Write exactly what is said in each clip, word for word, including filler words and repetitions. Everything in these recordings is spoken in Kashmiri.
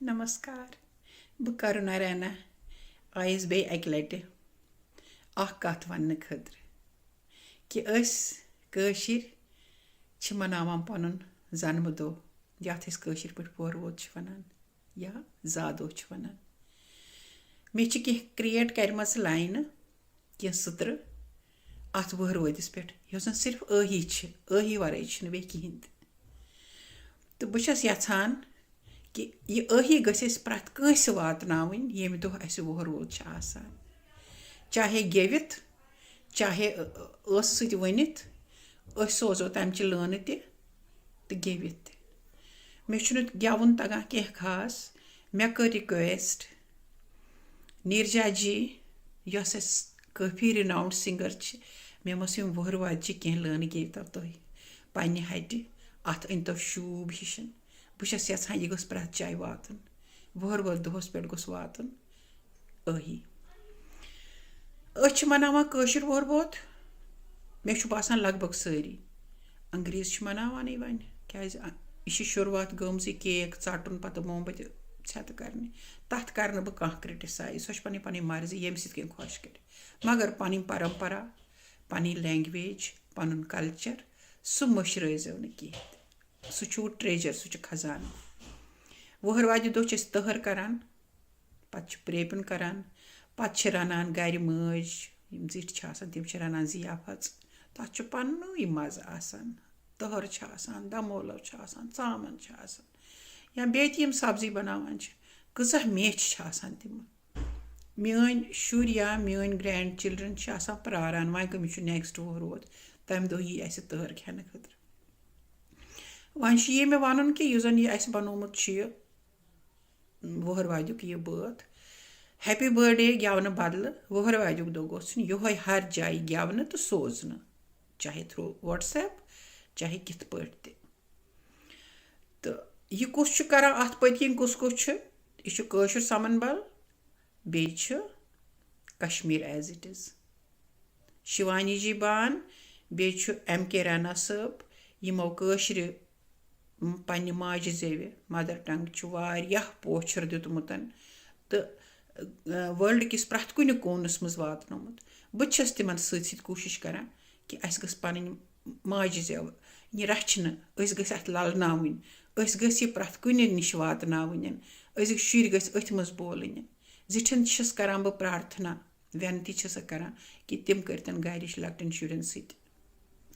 نمسکار، بہٕ کَرُن نارانا آیس بیٚیہِ اَکہِ لَٹہِ اَکھ کَتھ وَننہٕ خٲطرٕ کہِ أسۍ کٲشِرۍ چھِ مَناوان پَنُن زَنمہٕ دۄہ، یَتھ أسۍ کٲشِر پٲٹھۍ پوروت چھِ وَنان یا زا دۄہ چھِ وَنان۔ مےٚ چھِ کینٛہہ create کَرِمَژٕ لاینہٕ، کینٛہہ سٕترٕ اَتھ وُہٕروٲدِس پٮ۪ٹھ، یۄس زَن صرف ٲہی چھِ، ٲہی وَرٲے چھِنہٕ بیٚیہِ کِہیٖنۍ تہِ۔ تہٕ بہٕ چھَس یَژھان کہِ یہِ ٲہی گٔژھ اَسہِ پرٛٮ۪تھ کٲنٛسہِ واتناوٕنۍ، ییٚمہِ دۄہ اَسہِ وُہٕرووت چھِ آسان۔ چاہے گیٚوِتھ، چاہے ٲ-، ٲسہٕ سۭتۍ ؤنِتھ، أسۍ سوزو تَمہِ چہِ لٲنہٕ تہِ تہٕ گیٚوِتھ تہِ۔ مےٚ چھُنہٕ گٮ۪وُن تَگان کینٛہہ خاص۔ مےٚ کٔر request نیٖرجا جی، یۄس اَسہِ کٲفی renowned singer چھِ، مےٚ مَس یِم وُہٕروادِ چھِ کینٛہہ لٲنہٕ گیٚوتو تُہۍ پنٛنہِ ہَٹہِ، اَتھ أنۍتو شوٗب ہِشَن۔ بہٕ چھَس یَژھان یہِ گٔژھ پرٛٮ۪تھ جایہِ واتُن، وُہٕروٲدۍ دۄہَس پٮ۪ٹھ گوٚژھ واتُن ٲہی۔ أسۍ چھِ مَناوان کٲشِر وُہٕرووت، مےٚ چھُ باسان لگ بگ سٲری۔ انگریز چھِ مَناوانٕے وۄنۍ، کیٛازِ اَ-، یہِ چھِ شروٗعات گٔمٕژ یہِ cake ژَٹُن، پَتہٕ مومبٔتۍ ژھٮ۪تہٕ کَرنہِ۔ تَتھ کَرٕ نہٕ بہٕ کانٛہہ criticize، سۄ چھِ پَنٕنۍ پَنٕنۍ مرضی، ییٚمہِ سۭتۍ کٔمۍ خۄش کَرِ۔ مگر پَنٕنۍ پرمپرا، پَنٕنۍ language، پَنُن culture، سُہ مٔشرٲیزیو نہٕ کِہیٖنۍ تہِ۔ سُہ چھُ treasure، سُہ چھُ خزانہٕ۔ وُہٕروادِ دۄہ چھِ أسۍ تٔہَر کَران، پَتہٕ چھِ پرٛیپُن کَران، پَتہٕ چھِ رَنان گَرِ مٲج، یِم زِٹھۍ چھِ آسان، تِم چھِ رَنان ضیافَژ۔ تَتھ چھُ پَننُے مَزٕ آسان۔ تٔہَر چھِ آسان، دَمولَو چھِ آسان، ژامَن چھِ آسان، یا بیٚیہِ تہِ یِم سبزی بَناوان چھِ، کۭژاہ میٚچھ چھِ آسان تِمَن۔ میٛٲنۍ شُرۍ یا میٛٲنۍ grand children چھِ آسان پرٛاران، وۄنۍ کٔمِس چھُ next وُہٕرووت، تَمہِ دۄہ یی اَسہِ تٔہَر کھٮ۪نہٕ خٲطرٕ۔ وۄنۍ چھُ یہِ مےٚ وَنُن کہِ یُس زَن یہِ اَسہِ بَنومُت چھُ یہِ وُہٕروادیُک یہِ بٲتھ، happy birthday گٮ۪ونہٕ بدلہٕ وُہٕروادیُک دۄہ گوٚژھ یُن یِہوٚے ہر جایہِ گٮ۪ونہٕ تہٕ سوزنہٕ، چاہے through WhatsApp، چاہے کِتھ پٲٹھۍ تہِ۔ تہٕ یہِ کُس چھُ کران اَتھ پٔتۍ کِنۍ، کُس کُس چھُ؟ یہِ چھُ کٲشُر سَمن بَل، بیٚیہِ چھُ کشمیر as it is۔ شِوانی جی بان، بیٚیہِ چھُ ایم کے رینا صٲب، یِمو کٲشرِ م-، پننہِ ماجہِ زیوِ، mother tongue، چھُ واریاہ پوچھر دیُتمُت تہٕ، ٲ، world کِس پرٛٮ۪تھ کُنہِ کوٗنس منٛز واتنومُت۔ بہٕ تہِ چھَس تِمن سۭتۍ سۭتۍ کوٗشِش کران کہِ اَسہِ گٔژھ پنٕنۍ ماجہِ زیو، یہِ رچھنہٕ، أسۍ گٔژھۍ اَتھ للناوٕنۍ، أسۍ گٔژھۍ یہِ پرٛٮ۪تھ کُنہِ نِش واتناوٕنۍ، أزِکۍ شُرۍ گٔژھۍ أتھۍ منٛز بولٕنۍ۔ زِٹھٮ۪ن چھَس کران بہٕ پرٛارتھنا، وینتی چھَسکھ کران کہِ تِم کٔرۍتن گرِچ لۄکٹٮ۪ن شُرٮ۪ن سۭتۍ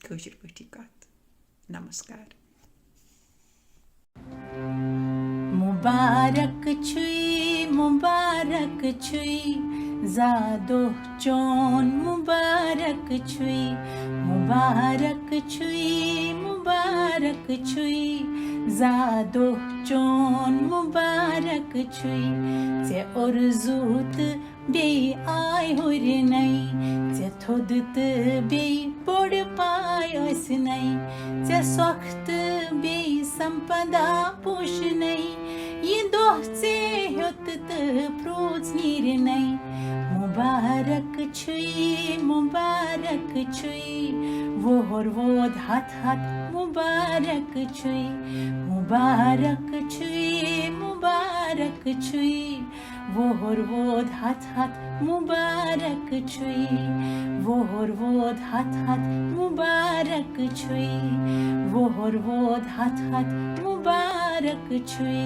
کٲشِر پٲٹھی کتھ۔ نمسکار۔ مبارک چھُے، مبارک چھُے، زا دۄہ چون مبارک چھُے، مبارک چھُے، مبارک چھُے، زا دۄہ چون مبارک چھُے۔ ژےٚ اُرزوٗ تہٕ بیٚیہِ آے ہُرنَے، ژےٚ تھوٚد تہٕ بیٚیہِ بوٚڑ پاے ٲسنَے، ژےٚ سۄکھ تہٕ بیٚیہِ سمپدا پوشنَے۔ یہِ دۄہ ژےٚ ہیوٚت تہٕ پرٛوٗژ نیٖرنَے۔ مُبارک چھُے، مُبارک چھُے، وُہُر وود ہتھ ہتھ مُبارک چھُے۔ مُبارک چھُے، مُبارک چھُے، وُہُر وود ہتھ ہتھ مُبارک چھُے۔ وُہُر وود ہتھ ہتھ مُبارک چھُے۔ وُہُر وود ہتھ ہتھ مُبارک چھُے۔